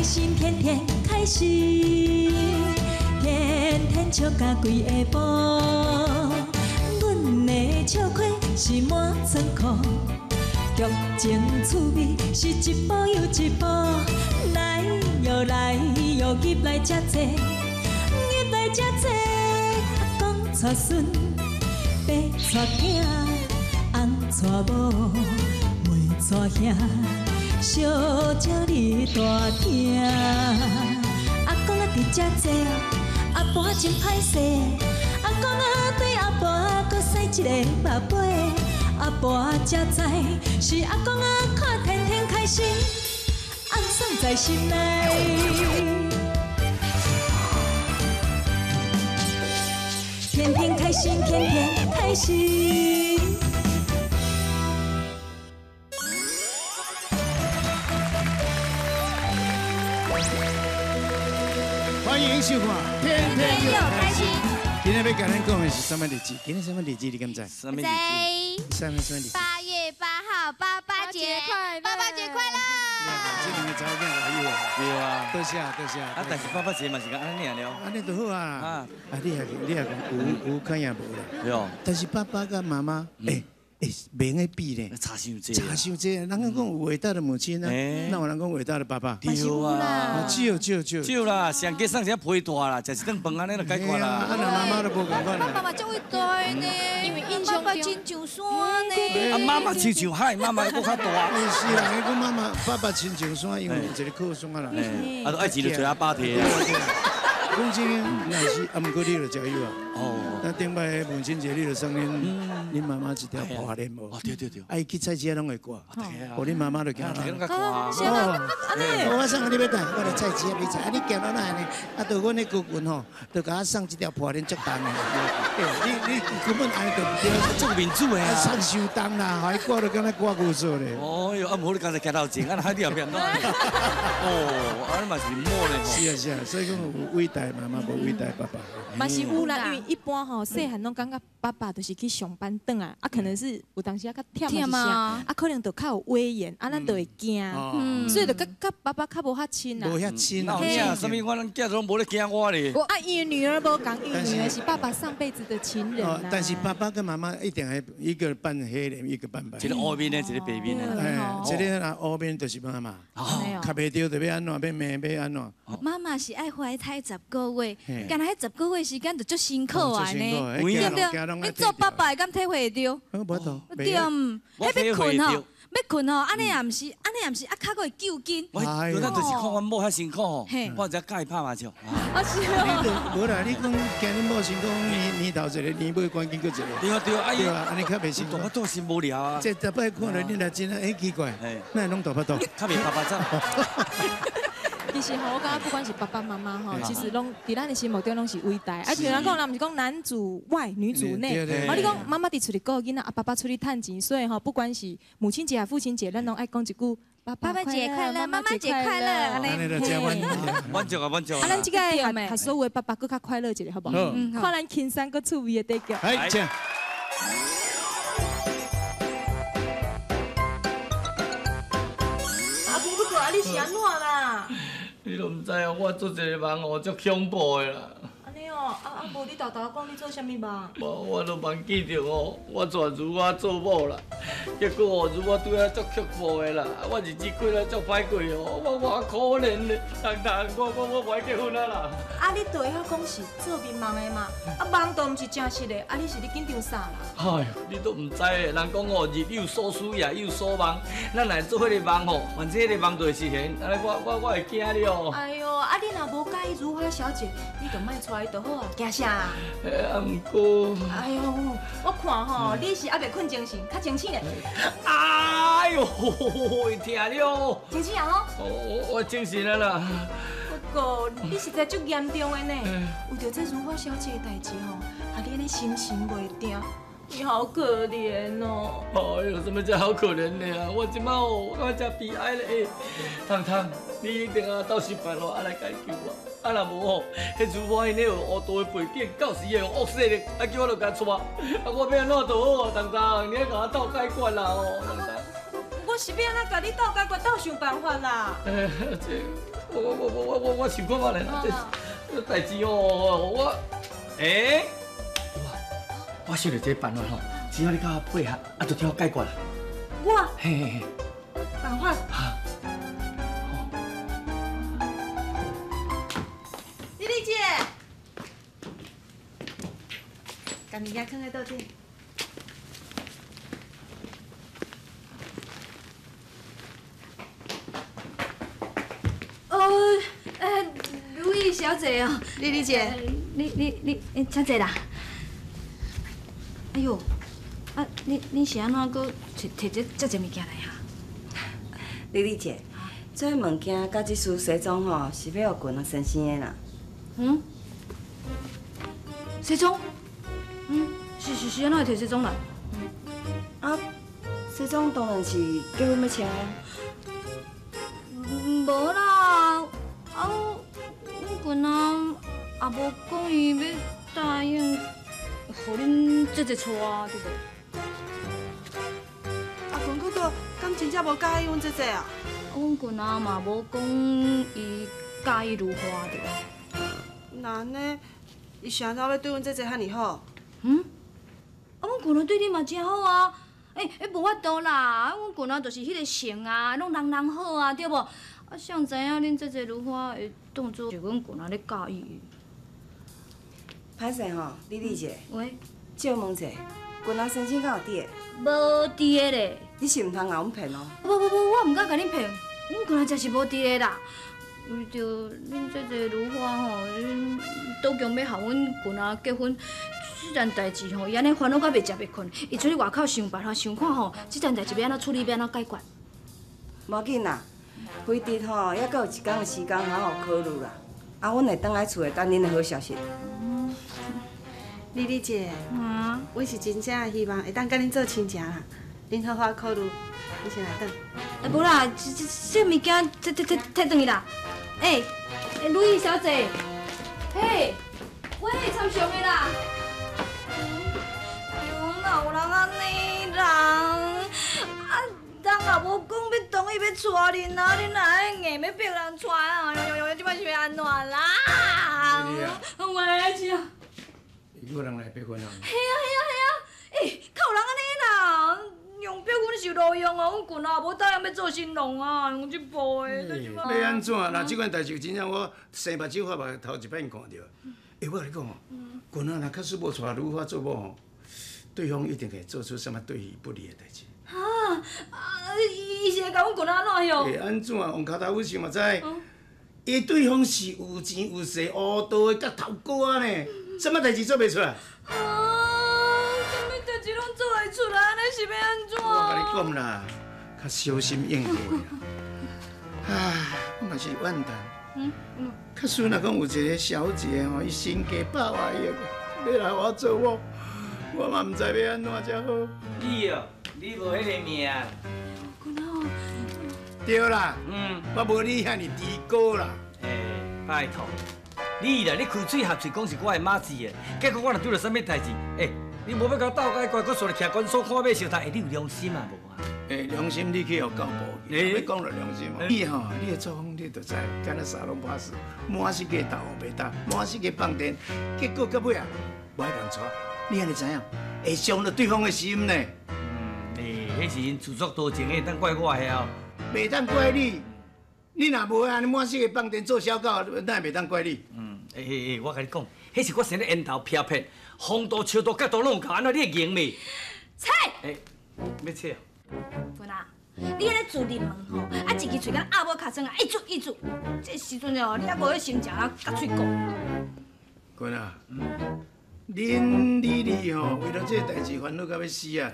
心，天天开心，天天笑甲规下晡。阮的笑亏是满仓库，剧情趣味是一步又一步。来哟来哟，入来遮济，入来遮济。阿公带孙，爸带囝，翁带某，妹带兄。小鸟你大厅，阿公啊伫遮坐，阿婆真歹势。阿公啊对阿婆阁使一个目尾，阿婆才知是阿公啊看天天开心，暗送在心内。天天开心，天天开心。欢迎收看《天天又开心》。今天欲共咱讲的是啥物日子？今天啥物日子？你敢知？啥物日子？啥物啥物日子？ 8月8号，爸爸节快乐！爸爸节快乐！这两个查某囝偌有啊？对啊。多谢多谢。啊，但是爸爸节嘛是共按呢尔了。按呢就好啊。啊，你也讲有可也无啦。对。但是爸爸佮妈妈，欸。欸，袂用得比呢，差伤济，差伤济。人讲有伟大的母亲啊，那有人讲伟大的爸爸？对啊，少少少。少啦，上加送一皮大啦，食一顿饭按呢就解决啦。啊，那妈妈都无仝款啦。爸爸足伟大呢，因为印象爸爸亲像山呢。啊，妈妈亲像海，妈妈阁较大。是啦，伊讲妈妈，爸爸亲像山，因为有一个靠山啦。啊，都爱钱就揣阿爸提。讲真，若是啊，毋过你就食药啊。哦。那顶摆母亲节，你就送恁妈妈一条破链无？哦，对对对。啊，伊去菜市仔拢会挂。哦，恁妈妈就惊啦。哦，我送你欲带，我来菜市仔买菜。啊，你行到哪呢？啊，就阮彼高群吼，就共我送一条破链足重的。你根本按呢就毋对，足面子的啊。送伤重啦，予伊挂就敢若挂牛做咧。哦哟，啊，无你刚才行头前，啊，海你后壁怎？哦，啊，你嘛是某咧。是啊是啊，所以讲有伟大妈妈，无伟大爸爸。嘛是有啦，因为一般吼细汉拢感觉爸爸就是去上班转来，啊，可能是有当时啊较忝啊，啊，可能就较有威严，啊，咱就会惊，所以就佮爸爸较无遐亲啊。无遐亲啊。哪有啥物？我拢囝拢无咧惊我咧。啊，因为女儿无仝，因为女儿是爸爸上辈子的情人啊。但是爸爸跟妈妈一定系一个扮黑脸，一个扮白。一个乌面的，一个白面的。哎，一个若乌面就是妈妈，较袂著就欲按怎，欲骂欲按怎。妈妈是爱怀胎十个月，干焦彼十个月时间就足辛苦啊呢，对不对？你做爸爸的敢体会会著？对，彼欲睏吼，欲睏吼，按呢也毋是，按呢也毋是，啊，跤阁会揪筋。我那就是看阮某遐辛苦吼，我才佮伊拍麻将。啊是哦。无啦，你讲惊恁某辛苦，年年头一个，年尾关紧阁一个。对啊对啊，对啊，按呢较袂辛苦。我倒是无聊啊。这逐摆看著恁来真啊，很奇怪，哪会拢大腹肚？较袂拍拍照。其实吼，我感觉不管是爸爸妈妈吼，其实拢伫咱的心目中拢是伟大。啊，像人讲，人毋是讲男主外女主内。哦，你讲妈妈伫厝里顾囡仔，啊，爸爸出去趁钱，所以吼，不管是母亲节、父亲节，咱拢爱讲一句爸爸节快乐，妈妈节快乐。满足啊，满足啊！啊，咱这个予所有的爸爸阁较快乐一下，好无？看咱轻松阁趣味的短剧。来，请。阿公，不过啊，你是按怎啦？你都毋知哦，我做一个梦哦，足恐怖的啦。按呢哦，啊，无你沓沓讲你做啥物梦？无，我都梦见著哦，我娶如花做某啦，结果哦，如花对我足刻薄的啦，我日子过了足歹过哦，我偌可怜咧，彤彤，我无爱结婚啊啦。啊，你都会晓讲是做眠梦的嘛？啊，梦都毋是真实的，啊，你是咧紧张啥啦？哎呦，你都毋知咧，人讲哦，日有所思，夜有所梦，咱若做彼个梦吼，反正彼个梦就会实现，按呢我会惊你哦。哎呦，啊，你若无佮意如花小姐，你就莫娶伊就好啊，惊啥？欸，啊，毋过，哎呦，我看吼，你是犹未困精神，较清醒咧。哎呦，会疼了。清醒啊吼！我精神了啦。不过你实在足严重的呢，为著这如花小姐的代志吼，予你按呢心神袂定，你好可怜哦。哎呦，什么叫好可怜的啊？我这摆哦，我感觉真悲哀咧。彤彤，你一定要斗想办法来解救我。啊，若无吼，彼如花𪜶咧有乌道的背景，到时会用恶势力，啊叫我著共娶。啊，我欲按怎就好啊？彤彤，你爱共我斗解决啦哦，彤彤。我是欲按怎共你斗解决，斗想办法啦。欸，这。我想看覓咧，這代誌哦，我，欸，我想著這個辦法吼，只要你佮我配合，啊，就替我解決啦。我？嘿嘿嘿。辦法？哈。麗麗姐，共物件囥喺桌頂。如意小姐哦，麗麗姐，你，請坐啦。哎喲，啊，你是按怎閣提提這遮濟物件來啊？麗麗姐，這物件佮這束西裝吼，是欲予群仔先生的啦。嗯？西裝？嗯，是按怎會提西裝來？啊，西裝當然是結婚欲穿的。無啦，啊，阮群仔也無講伊欲答應，予恁姐姐娶啊，對無？阿群哥哥，敢真正無佮意阮姐姐啊？阮群仔嘛無講伊佮意如花對無？那按呢，伊是按怎欲對阮姐姐遐爾好？嗯？啊，阮群仔對你嘛真好啊！欸，無法度啦，阮群仔就是彼个性啊，攏人人好啊，對無？啊，誰知影恁姐姐如花會當做是阮群仔咧佮意伊。歹勢吼，麗麗姐。喂。借問者，群仔先生敢有佇个？無佇个咧。你是毋通共阮騙哦？無無無，我毋敢共恁騙，阮群仔真是無佇个啦。為著恁姐姐如花吼，恁倒強欲予阮群仔結婚，這件代誌吼，伊按呢煩惱甲袂食袂睏，伊出去外口想辦法想看吼，這件代誌欲按怎處理，欲按怎解決。無要緊啦，非得吼，猶閣有一工的時間好好考慮啦。啊，阮會轉來厝內等恁的好消息。麗麗姐，阮是真正希望會當佮恁做親情啦，恁好好考慮，阮先來轉。欸，無啦，這物件提轉去啦。欸，如意小姐，嘿，喂，參詳的啦。哎喲，哪有人按呢人？啊，人也無講欲同意欲娶恁啊，恁哪會硬欲逼人娶啊？喲喲喲，這擺是欲按怎啦？喂，是啊。有人來逼婚啊？嘿啊嘿啊嘿啊！欸，較有人按呢啦，用逼婚是路用哦，阮群仔也無答應欲做新郎啊，用這步的。欲按怎？若這款代誌真正我生目睭發目頭一擺看著。欸，我共你講哦，群仔若假使無娶如花做某吼，對方一定會做出啥物對伊不利的代誌。哈！啊，伊是會共阮群仔按怎樣？會按怎？王跤頭夫想嘛知，伊對方是有錢有勢、烏道的角頭哥仔呢，啥物代誌做袂出來？啊，啥物代誌攏做會出來，按呢是欲按怎？我共你講啦，較小心應對啦。唉，我嘛是怨嘆。假使若講有一個小姐吼，伊身家百外億，欲來我做某，我嘛毋知欲按怎才好。你哦，你無彼个命。對啦，我無你遐爾低高啦。欸，拜託，你啦，你開喙合喙講是我的馬子的，結果我若拄著啥物代誌，欸，你無欲共我鬥解決，閣煞來徛關所看馬相睇，欸，你有良心啊無啊？欸，良心你去予教部去，欲講著良心哦。你吼，你的作風你就知，敢若沙龍巴斯，滿世界鬥烏白搭，滿世界放電，結果到尾啊，無愛共娶，你按呢知影？會傷著對方的心呢。欸，彼是𪜶自作多情，會當怪我的哦。袂當怪你，你若無按呢滿世界放電做小狗，哪會袂當怪你？欸，我共你講，彼是我生咧煙頭飄撇，風度、笑度、角度攏有夠，按怎你會贏袂？切！欸，欲切？群仔，你按呢自入门吼，啊一支喙敢鸭母尻川啊，一啜一啜，这时阵哦，你犹无彼心情啊，佮喙讲。群仔，恁李丽吼，為著這个代誌煩惱到欲死啊！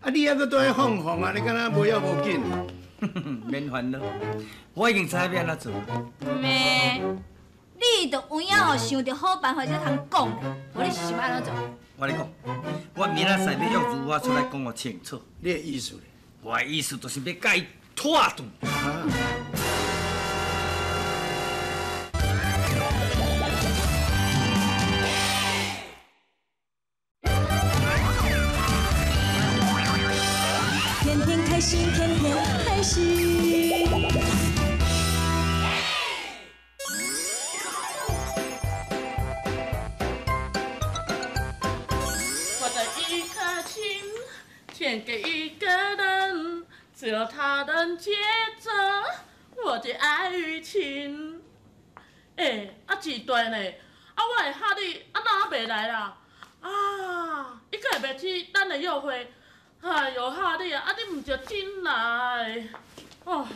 啊，你猶閣蹛咧放放啊，你敢若無要無緊。免煩惱，我已經知影欲按怎做。咩？你著有影吼，想著好辦法才通講咧，無你是想欲按怎做？我咧講，我明仔載欲約如花出來講予清楚。你的意思咧？我的意思就是欲共伊拖斷。天天開心，天天開心。只有他能接着我的爱與情。欸，啊一段呢，啊我的哈利啊哪袂來啦？啊，伊敢會袂去咱的約會？哎喲，哈利啊，啊你毋著緊來，哦。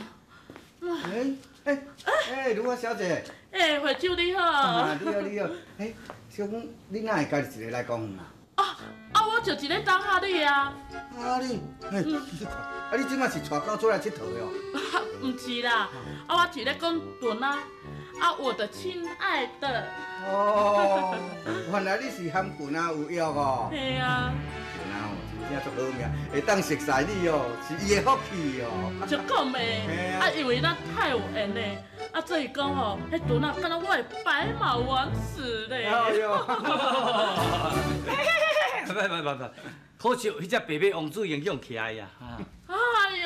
欸欸欸，如花小姐。欸，會長你好。你好，你好。欸，小講你哪會家己一个來公園啊？啊，我就一个等哈利啊。哈利，嘿，啊你這馬是帶狗出來𨑨迌的哦？毋是啦，啊我是咧講頓啊，啊我的親愛的。哦，原來你是含群仔有約哦。嘿啊。群仔哦，真正足好命，會當熟似你哦，是伊的福氣哦。就講的，啊因為咱太有緣嘞，啊所以講吼，彼陣啊，敢若我的白馬王子咧。哎喲。不不不不，可惜彼隻白馬王子已經徛起來啊！哎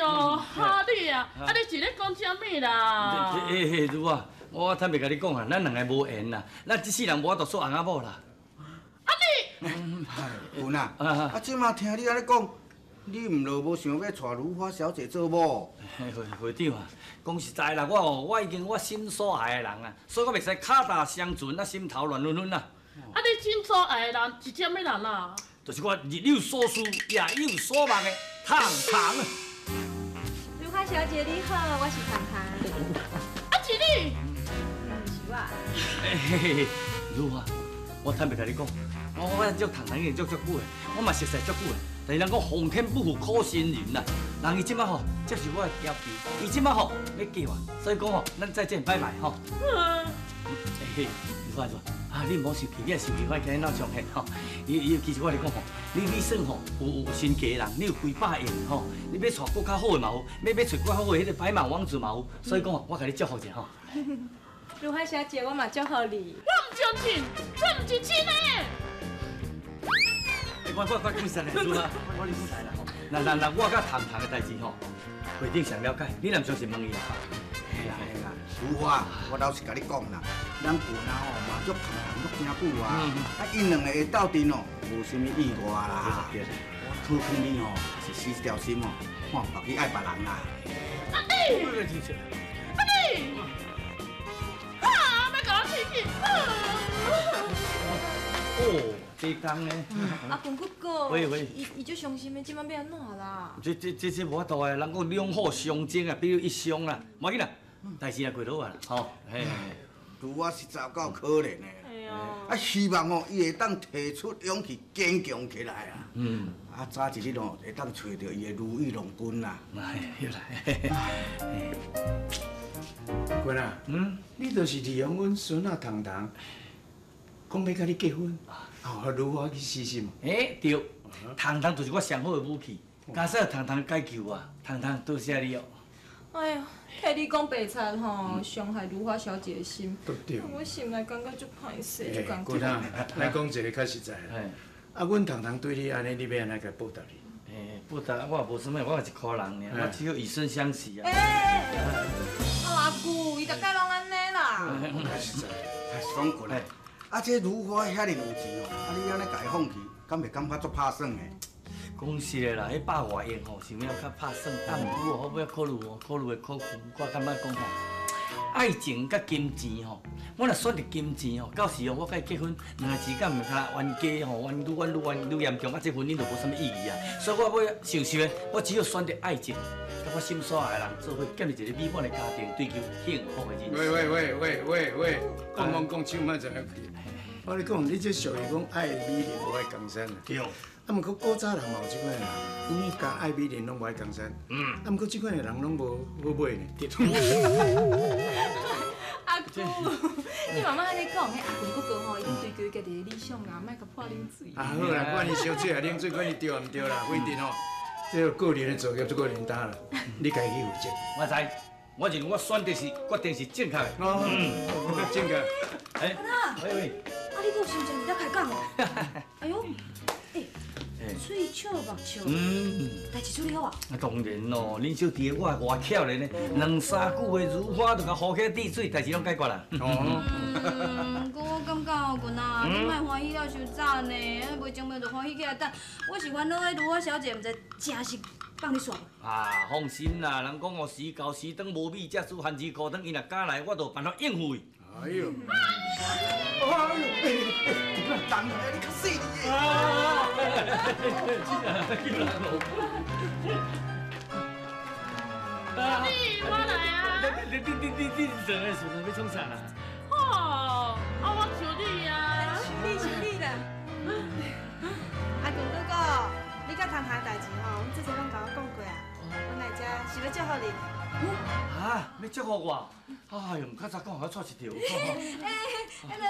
喲，哈利啊，啊你是咧講啥物啦？欸欸，如啊，我坦白共你講啊，咱兩个無緣啦，咱這世人無法度做翁仔某啦。啊你，有啊，啊這馬聽你按呢講，你毋就無想欲娶如花小姐做某？會會長啊，講實在啦，我哦，我已經我心所愛的人啊，所以我袂使跤踏相存啊，心頭亂紛紛啊。啊你心所愛的人是啥物人啊？就是我日有所思，夜有所夢的糖糖。如花小姐你好，我是糖糖。啊是你？是我。嘿嘿嘿，如花，我坦白共你講，我足糖糖已經足足久的，我嘛熟似足久的。但是人講皇天不負苦心人啦，人伊這擺吼接受我的要求，伊這擺吼欲嫁我，所以講吼，咱再見，拜拜吼。嘿，如花如花。啊！你毋好生氣，你若生氣，我今日鬧傷氣吼。伊其實我來講吼，你算吼有身家的人，你有幾百億吼，你欲娶閣較好的嘛有，欲娶閣較好的彼个白馬王子嘛有，所以講我共你祝福一下吼。如花小姐，我嘛祝福你。我毋相信，這毋是真的。我講實咧，如花，我你講來啦吼。那我佮糖糖的代誌吼，會長上了解，你若毋相信問伊啊。嘿啦嘿啦，如花，我老實共你講啦，咱群仔吼嘛足糖糖足真久啊，啊，𪜶兩个會鬥陣哦，無啥物意外啦。我苦勸你吼，是死一條心哦，看別去愛別人啦。啊你！啊你！啊！欲共我氣去！哦，這工呢？阿公哥哥，喂喂，伊足傷心的，這擺欲按怎啦？這無法度的，人講兩虎相爭啊，比如一傷啦，無要緊啦，代誌也過落啊啦，吼。嘿，如我實在有夠可憐的。啊，希望哦，伊會當提出勇氣，堅強起來啊。嗯。啊，早一日哦，會當揣著伊的如意郎君啦。哎，又來。君啊，你就是利用阮孫仔糖糖，講欲佮你結婚，哦，如花去死心。欸，對，糖糖就是我上好的武器，假使糖糖解救我，糖糖多謝你哦。哎喲，替你講白賊吼，傷害如花小姐的心。對。我心內感覺足歹勢，足艱苦。君啊，來講一個較實在。啊，阮糖糖對你按呢，你欲按怎共報答伊？欸，報答我也無啥物，我也一箍人爾，我只有以身相許啊。欸，阿姑，伊逐擺攏按呢啦。較實在，是講君啊，這如花遐爾有錢哦，啊你按呢共伊放棄，敢袂感覺足拍算的？講實的啦，彼百外億吼，想要較拍算，啊毋過哦，我欲考慮哦，考慮的考慮，我感覺講吼，愛情佮金錢吼，我若選擇金錢吼，到時哦，我佮伊結婚，兩个錢敢毋較冤家吼，冤愈冤愈冤愈嚴重，啊，這婚姻就無啥物意義啊。所以我欲想想的，我只有選擇愛情，佮我心所愛的人做伙，建立一個美滿的家庭，追求幸福的人生。喂喂喂喂喂喂，講講講，手莫這樣去。我咧講，你這俗語講愛美人無愛江山啊。對。啊，毋過古早人嘛有這款的人，有佮愛美人攏無愛江山。嗯。啊，毋過這款的人攏無好尾呢。阿姑，你媽媽按呢講，彼阿公哥哥吼已經追求家己的理想啦，莫共潑冷水。啊好啦，管伊燒水抑冷水，管伊對毋對啦，反正吼，這個個人的作業，這個人擔啦，你家己負責。我知，我認為我選擇是決定是正確的。哦，正確。欸，喂喂。啊，你閣有心情佇遮開講？哎喲，欸，喙笑目笑，代志处理好啊？啊，当然咯，恁小弟我偌巧咧呢，两三句话如花就共呼起滴水，代志拢解决啦。哦。嗯，我感觉群啊，你莫欢喜了伤早呢，袂精袂就欢喜起来等。我是烦恼彼如花小姐，毋知真是放你煞。啊，放心啦，人讲哦，时到时长无米才煮番薯糊汤，伊若敢来，我就有办法应付伊。哎呦！哎呦！人来，你较细腻的。你我来啊！你上个时阵要创啥啦？哦，啊我求你啊！求你求你啦！阿强哥哥，你佮谈谈代志吼，阮姐姐拢共我讲过啊。阮来遮是欲祝福恁。啊，欲祝福我？哎呦，毋较早讲，我错一条。欸，彼个，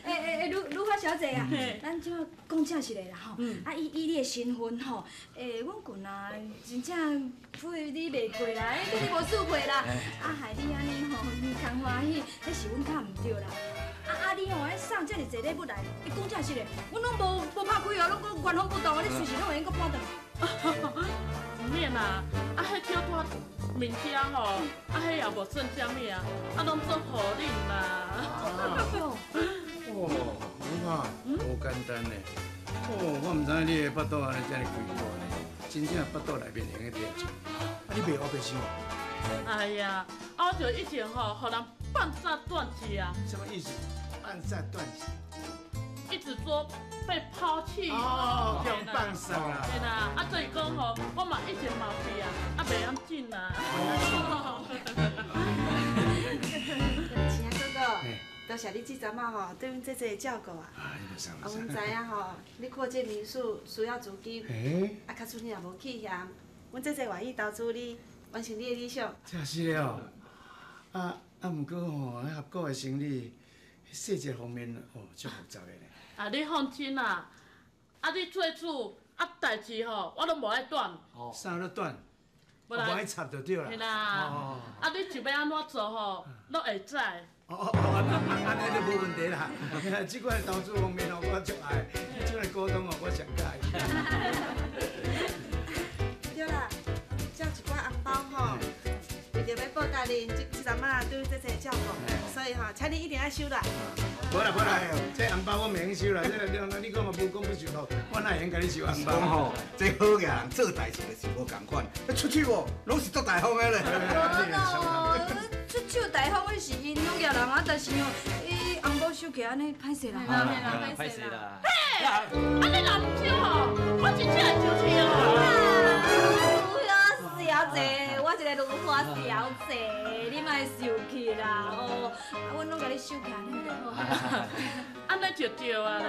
欸，如花小姐啊，咱这马讲正实的啦吼。啊，以你的身份吼，欸，阮群啊，真正配你袂过啦，欸，对你无输过啦。啊，害你按呢吼，毋通欢喜，彼是阮较毋对啦。啊，你吼，彼送遮尔济礼物来，你讲正实的，阮拢无拍开哦，拢阁原封不动，你随时拢会用阁搬转来。毋免啦，啊，彼小摊物件吼，啊，彼也无算啥物啊，啊，拢做予恁啦。哦，如花，无简单呢。哦，我毋知影你的腹肚按呢遮尔开阔呢，真正腹肚内面会用得食。啊，你袂乌白想？哎呀，啊，我就以前吼，予人半杀断食啊。什么意思？半杀断食？一直说被抛弃。哦，叫放杀啦。对啦，啊，所以讲吼，我嘛一直冒气啊，啊，袂晓进啦。亲爱哥哥，多谢你这阵仔吼对阮姐姐的照顾啊。啊，阮知影吼，你扩建民宿需要资金，啊，假使你若无去嫌，阮姐姐愿意投资你，完成你的理想。这是的哦，啊，毋过吼，彼合股的生理细节方面哦，足复杂的咧。啊，你放心啦，啊，你做主，啊，代志吼，我拢无爱断。啥拢断？无爱插就对啦。嘿啦，啊，你想欲按怎做吼，拢会知。哦，按呢就无问题啦。这款投资方面吼，我足爱；这款股东吼，我上佮意。对啦，借一寡红包吼，为著欲报答恁这阵仔对姐姐的照顾，所以吼，请你一定爱收啦。无啦无啦，这红包我袂用收啦。这你讲嘛无讲不收吼，我哪会用共你收红包？讲吼，这好额人做代志就是无仝款，出手哦，拢是足大方的咧。出手大方的是𪜶好额人啊，但是哦，伊红包收起按呢歹势啦。歹势啦。嘿，啊你若毋收吼，我真正会生气哦。如花小姐，我一个如花小姐，你莫生气啦哦。啊，阮拢共你收起来，好。按呢就对啊啦。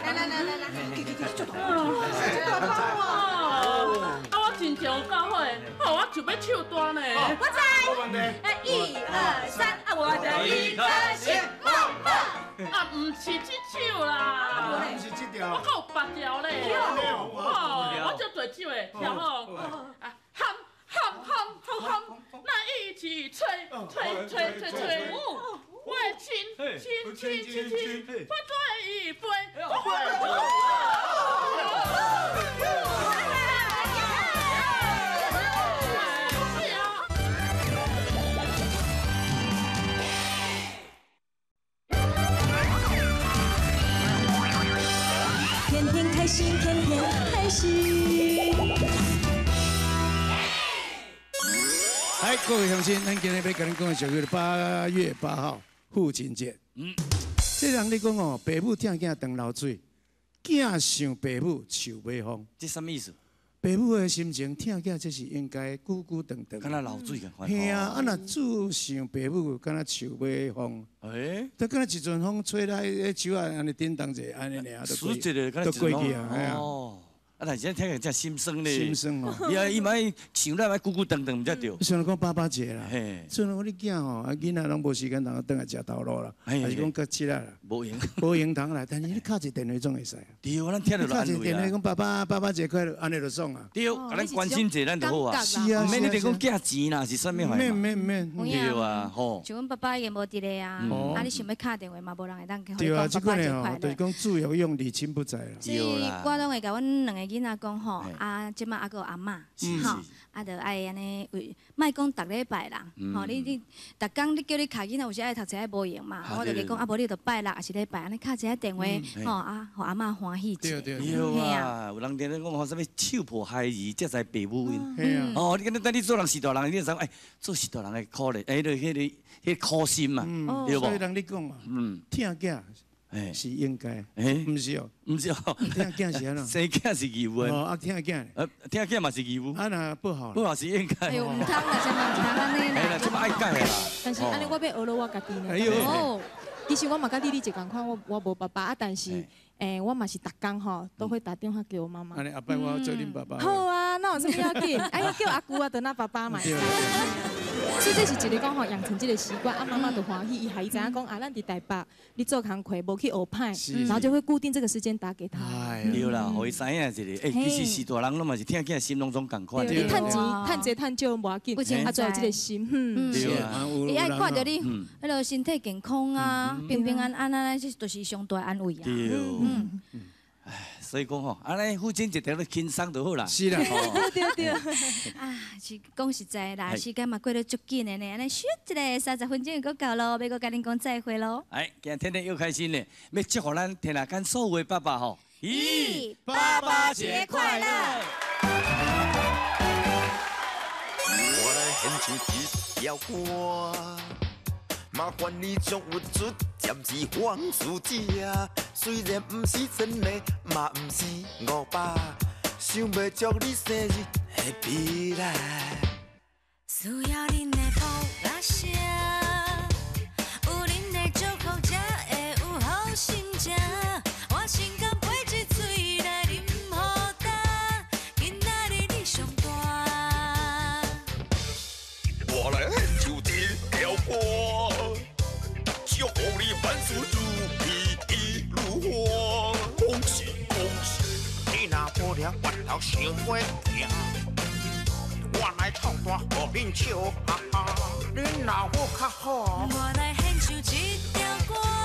来来来来来，去去去，做大大包哦！啊，我真情有够好的，哦，我就欲唱单呢。我知。1、2、3，啊，我的一颗心梦梦。啊，毋是这首啦。毋是这条。我阁有别条咧。哦，我足济首的，听好。啊，喊喊喊喊喊，咱一起吹吹吹吹吹。我亲亲亲亲亲，我醉一杯。天天开心，天天开心。来，各位乡亲，咱今日欲共恁讲的就是8月8号父亲节。这人咧讲哦，爸母疼囝长流水，囝想爸母树尾风。这啥物意思？爸母的心情疼囝，这是应该久久长长。敢若流水仝款。嘿啊，啊若子想爸母，敢若树尾风。欸？就敢若一阵风吹来，彼树仔按呢振动者，按呢尔就过就过去啊。嘿啊。哦。啊，但是听起来真心酸咧。心酸哦。伊啊，伊嘛爱想咱爱久久长长，毋才对。像讲爸爸节啦，像讲你囝吼，啊囡仔拢无时间通转来食头路啦，还是讲较迟啦。无闲。无闲通来，但是你敲一个电话总会使啊。对，咱听著就安慰啊。敲一个电话讲爸爸，爸爸节快乐，按呢就爽啊。对，共咱关心者咱就好啊。是啊，毋免你得讲寄钱啦，是啥物免免免。对啊，吼。像阮爸爸已经无伫咧啊，啊你想欲敲电话嘛，无人会当去。对啊，这款的吼，就是讲子欲养而亲不在啦。所以我拢会共阮两个囡囡仔講吼，啊，這馬猶閣有阿嬤，吼，啊，就愛按呢為，莫講逐禮拜啦，吼，你逐工你叫你敲囡仔，有時愛讀冊愛無閒嘛，我就講啊，無你就拜六抑是禮拜，按呢敲一下電話，吼啊，予阿嬤歡喜一下。對對對啊，有人定咧講吼，啥物手抱孩兒，才知父母恩。哦，你等你做人是大人，你就知影哎，做是大人的苦咧，哎，彼個苦心嘛，對無？所以人咧講嘛，疼囝是應該，毋是哦，毋是哦，疼囝是按怎？生囝是義務的。哦，啊，疼囝，疼囝嘛是義務。啊，若不好，不好是應該。哎呦，毋通啦，這嘛毋通按呢啦。哎啦，這嘛愛改啦。但是按呢，我欲學落我家己呢。哎呦，其實我嘛佮你一仝款，我無爸爸啊，但是我嘛是逐工吼都會打電話給我媽媽。按呢，後擺我做恁爸爸。好啊，那有啥物要緊？哎呀，叫阿姑啊，就那爸爸嘛。所以這是一個講吼，養成這個習慣，啊媽媽就歡喜，伊予伊知影講啊，咱佇台北，你做工課無去學歹，然後就會固定這個時間打給他。對啦，予伊知影一下，欸，其實是大人攏嘛是疼囝心攏總仝款。你趁錢、趁濟、趁少無要緊，啊，就有這個心。對啊，伊愛看著你，彼個身體健康啊，平平安安啊，這就是上大安慰啊。對。所以講吼，按呢父親節著咧輕鬆就好啦。是啦，對對。啊，是講實在啦，時間嘛過得足緊的呢，按呢咻一下30分鐘就到咯，欲閣共恁講再會咯。哎，今日天天又開心咧，欲祝福咱天下間所有的爸爸吼，咦，爸爸節快樂！我來獻唱一條歌。麻煩你將有出暫時放書這，雖然毋是1000个，嘛毋是500，想欲祝你生日 Happy 啦。需要恁的鼓仔聲，有恁的祝福才會有好心情。我心甘配一喙來啉予焦，今仔日你上大。我來獻唱這條歌。祝福你萬事如意如花，恭喜恭喜！你若無了越頭想袂行，我來唱歌予恁笑哈哈。恁若有較好，我來獻唱這條歌。